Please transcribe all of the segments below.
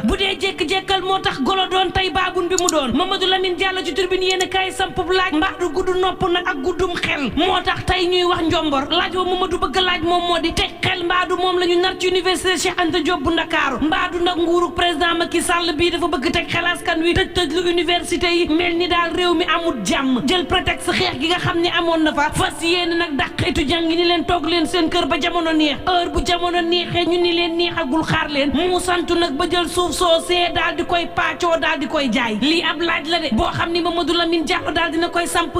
bu dee jékk-jékkal moo tax golo doon tey baabun bi mu doon Mamadou Lamine Diallo ci turbine yéen kaay samp laaj mbaa du gudd nopp nag ak guddum xel moo tax tey ñuy wax njombor laaj wa Mamadou bëgg laaj moom moo di teg xel mbaa du moom la ñu nar ci université Cheikh Anta Diop bu Ndakaaru mbaa du nag nguuru président Macky Sall bii dafa bëgg teg xel askan wi tëj lu université yi mel ni daal réew mi amul jàmm jël prétexte xeex gi nga xam ne amoon na fa fas yéene nag dàq étudiant ngi ni leen toog leen seen kër ba jamono neex heure bu jamono neexee ñu ni leen neexagul xaar leen mu santu nag ba jël suuf soosee daal di koy paccoo daal di koy jaay lii ab laaj la de boo xam ni Mamadou Lamine Diallo daal dina koy samp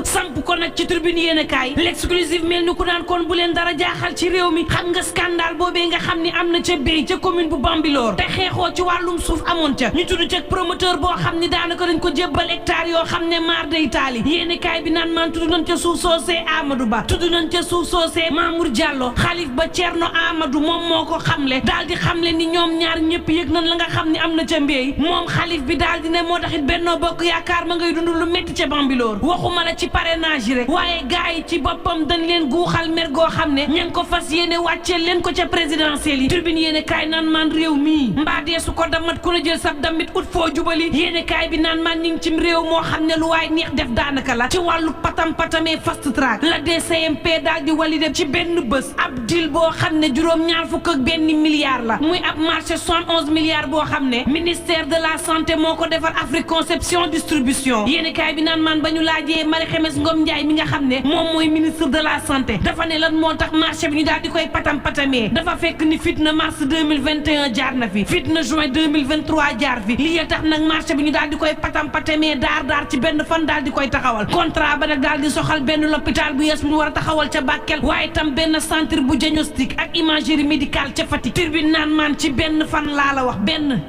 ko nag ci tribune yéen kaay l'exclusive mel ni ku daan kon bu leen dara jaaxal ci réew mi xam nga scandale boobee nga xam ni am na ca béy ca commune bu Bambilor te xeexoo ci wàllum suuf amoon ca ñu tudd ca promoteur boo xam ni daanaka dañ ko jébbal hectare yoo xam ne maar day taali yéen kaay bi naan maan tudd nañ ca suuf soosee Amadou Ba tudd nañ ca suuf soosee Mamour Diallo xalif ba Thierno Amadou moom moo ko xamle daal di xamle ni ñoom ñaar ñëpp yëg nañ la nga xam ni am na ca mbéy moom xalif bi daal di ne moo taxit Benno Bokk Yaakaar ma ngay dund lu métti ca Bambilor waxuma la ci parrainage rek waaye gars yi ci boppam dañ leen guuxal mer goo xam ne ña ngi ko fas yéene wàccee leen ko ca présidentielle yi tribune yéene kaay naan maan réew mii mbaa dee su ko damat ku la jël sab damit ut foo jubali yéene kaay bi naan maan ñi ngi cim réew moo xam ne lu waay neex def daanaka la ci wàllu patamee fast track la DCMP daal di walide ci benn bés ab deal boo xam ne juróom-ñaar fukk ak benn milliard la muy ab marché 71 milliards boo xam ne ministère de la santé moo ko defar Afrique Conception Distribution yéene kaay bi naan maan ba ñu laajee Marie Khemesse Ngom Ndiaye mi nga xam ne moom mooy ministre de la santé dafa ne lan moo tax marché bi ñu daal di koy patamee dafa fekk ni fitna mars 2021 jaar na fi fitna juin 2023 jaar fi lii tax nag marché bi ñu daal di koy patamee daar ci benn fan daal di koy taxawal contrat ba nag daal di soxal benn l'hôpital bu yees bu ñu war a taxawal ca Bakel waaye tam benn centre bu diagnostic ak imagerie médicale ca Fatick tribune naan maan ci benn fan laa la wax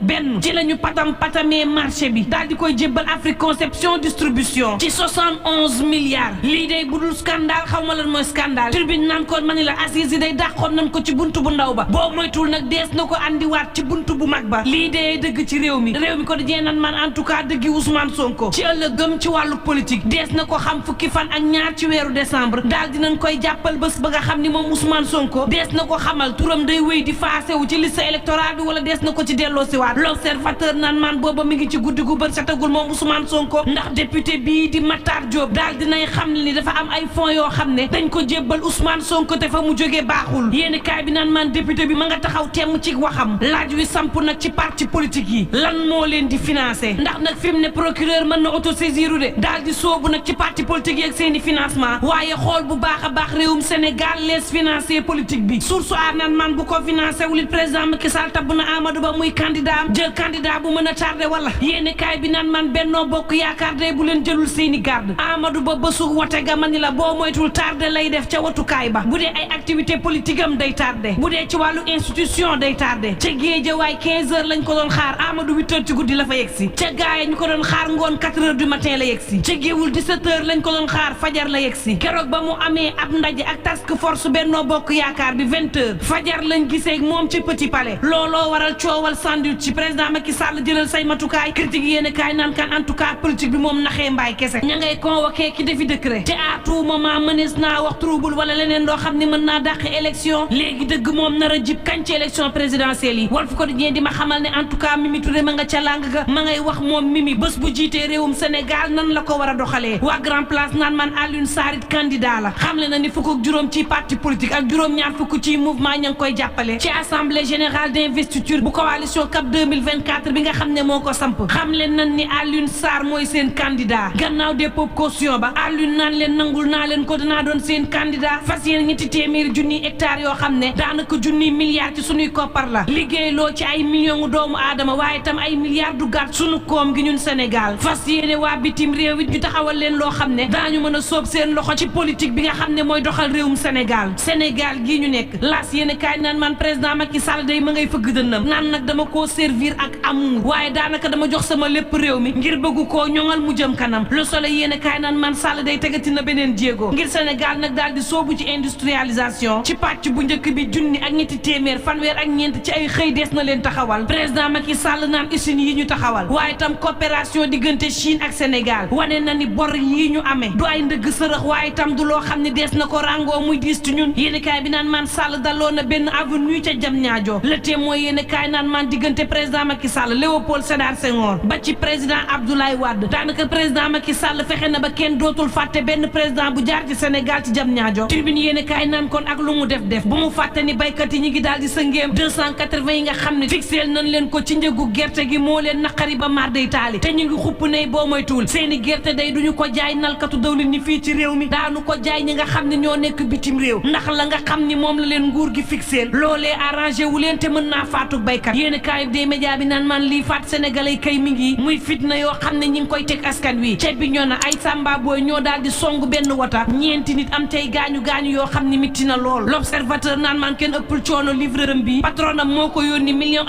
benn ci la ñu patamee marché bi daal di koy jébbal Afrique Conception Distribution ci 71 milliards lii day budul scandale xaw ma lan mooy scandale tribune naan kon ma ni la assise yi day dàqoon nañ ko ci buntu bu ndaw ba boo moytul nag dees na ko andiwaat ci buntu bu mag ba lii dee dëgg ci réew mi ko dajee nan man en tout cas dëggi Ousmane Sonko ci ëllëgëm ci wàllu politique dees na ko xam fukki fan ak ñaar ci weeru décembre daal dinañ koy jàppal bés ba nga xam ni moom Ousmane Sonko dees na ko xamal turam day wéy di faasewu ci liste électorale bi wala dees na ko ci delloo si waat l'observateur naan man booba mi ngi ci guddi gu bër setagul moom Ousmane Sonko ndax député bii di Matar Diop daal dinay xam ni dafa am ay fonds yoo xam ne dañ ko jébbal Ousmane Sonko te fa mu jógee baaxul yéeni kaay bi naan man député bi ma nga taxaw temm ci waxam laaj wi samp nag ci parti politique yi lan moo leen di financé ndax nag fi mu ne procureur mën na autosaisiru de daal di soobu nag ci parti politique yi ak seeni financement waaye xool bu baax a baax réewum Sénégal lees financé politique bi source a naan man bu ko financé wulit président Macky Sall tabb na Amadou Ba muy candidat am jël candidat bu mën a tardé wala yéeni kaay bi naan man Benno Bokk Yaakaar day bu leen jëlul seeni garde Amadou Ba bésu wote ga ma ni la boo moytul tardé lay def ca watukaay ba bu dee ay activité politique am day tardé bu dee ci wàllu institution day tardé ca Géejawaay 15 heures lañ ko doon xaar Amadou 8 heures ci guddi la fa yegsi ca gaaya ñu ko doon xaar ngoon 4 heures du matin la yegsi ca Géewul 17 heures lañ ko doon xaar fajar la yegsi keroog ba mu amee ab ndaje ak task force Benno Bokk Yaakaar bi 20 heures fajar lañ gisee moom ci Petit Palais looloo waral coowal sandwich ci président Macky Sall jëlal say matukaay critique yéen kaay naan kan en tout cas politique bi moom naxee mbaay kese ña ngay convoqué ki defi décret te à tout moment mënees naa wax trouble wala leneen loo xam ne mën naa dàq élection léegi dëgg moom nar a jib kañ ci élection présidentielle yi Walf Quotidien di ma xamal ne en tout cas Mimi Touré ma nga ca làng ga ma ngay wax moom Mimi bés bu jiitee réewum Sénégal nan la ko war a doxalee waa Grand Place naan man Alioune Sarr it candidat la xamle na ni fukk ak juróom ci parti politique ak juróom-ñaar fukk ci mouvement ña ngi koy jàppale ci assemblée générale d'investiture bu coalition CAP 2024 bi nga xam ne moo ko samp xamle nan ni Alioune Sarr mooy seen candidat gannaaw dépôt caution ba Alioune naan leen nangul naa leen ko danaa doon seen candidat fas yéene ñetti téeméeri junniy hectares yoo xam ne daanaka junniy milliards ci sunuy koppar la liggéey loo ci ay millions doomu aadama waaye tam ay milliards du gàtt sunu koom gi ñun Sénégal fas yéene waa bitim réew it ñu taxawal leen loo xam ne daañu mën a sóob seen loxo ci politique bi nga xam ne mooy doxal réewum Sénégal gii ñu nekk laas yéene kaay naan man président Macky Sall day ma ngay fëgg dënnam naan nag dama koo servir ak amour waaye daanaka dama jox sama lépp réew réew mi ngir bëgg koo ñoŋal mu jëm kanam Le Soleil yéene kaay naan man Sall day tegati na beneen jéego ngir Sénégal nag daal di soobu ci industrialisation ci pàcc bu njëkk bi junni ak ñetti téeméer fanweer ak ñeent ci ay xëy des na leen taxawal président Macky Sall naan usines yi ñu taxawal waaye tam coopération diggante Chine ak Sénégal wane na ni bor yi ñu amee du ay ndëgg sërëx waaye tam du loo xam ne des na ko ràngoo muy diis ci ñun yéene kaay bi naan man Sall daloo na benn avenue ca Diamniadio Le Témoin yéene kaay naan man diggante président Macky Sall Léopold Sédar Senghor ba ci président Abdoulaye Wade daanaka président Macky Sall fexe na ba kenn dootul fàtte benn président bu jaar ci Sénégal ci Diamniadio Tribune yéene kaay naan kon ak lu mu def bu mu fàtte ni baykat yi ñi ngi daal di sëngeem 280 yi nga xam ne fixeel nañ leen ko ci njëgu gerte gi moo leen naqari ba mar day taali te ñu ngi xupp ne boo moytuwul seeni gerte day duñu ko jaay nalkatu dawlin ñi fii ci réew mi daanu ko jaay ñi nga xam ne ñoo nekk bitim réew ndax la nga xam ni moom la leen nguur gi fixeel loolee arrangé wu leen te mën naa faatu baykat yéen kaay des médias bi naan man lii faat sénégalais kay mi ngi muy fitna yoo xam ne ñi ngi koy teg askan wi ceeb bi ñoo na ay samba booy ñoo daal di song benn wata ñeenti nit am tey gaañu yoo xam ne mitti na lool l'observateur naan man kenn ëppul coono livreuram bi patronam moo ko yónni 1,8 million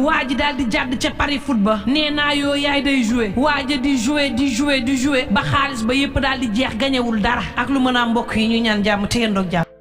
waa ji daal di jàdd ca Paris foot ba nee naa yoo yaay day joué waaja di joué ba xaalis ba yépp daal di jeex gañewul dara ak lu mën a mbokk yi ñu ñaan jàmm te yendoog jàmm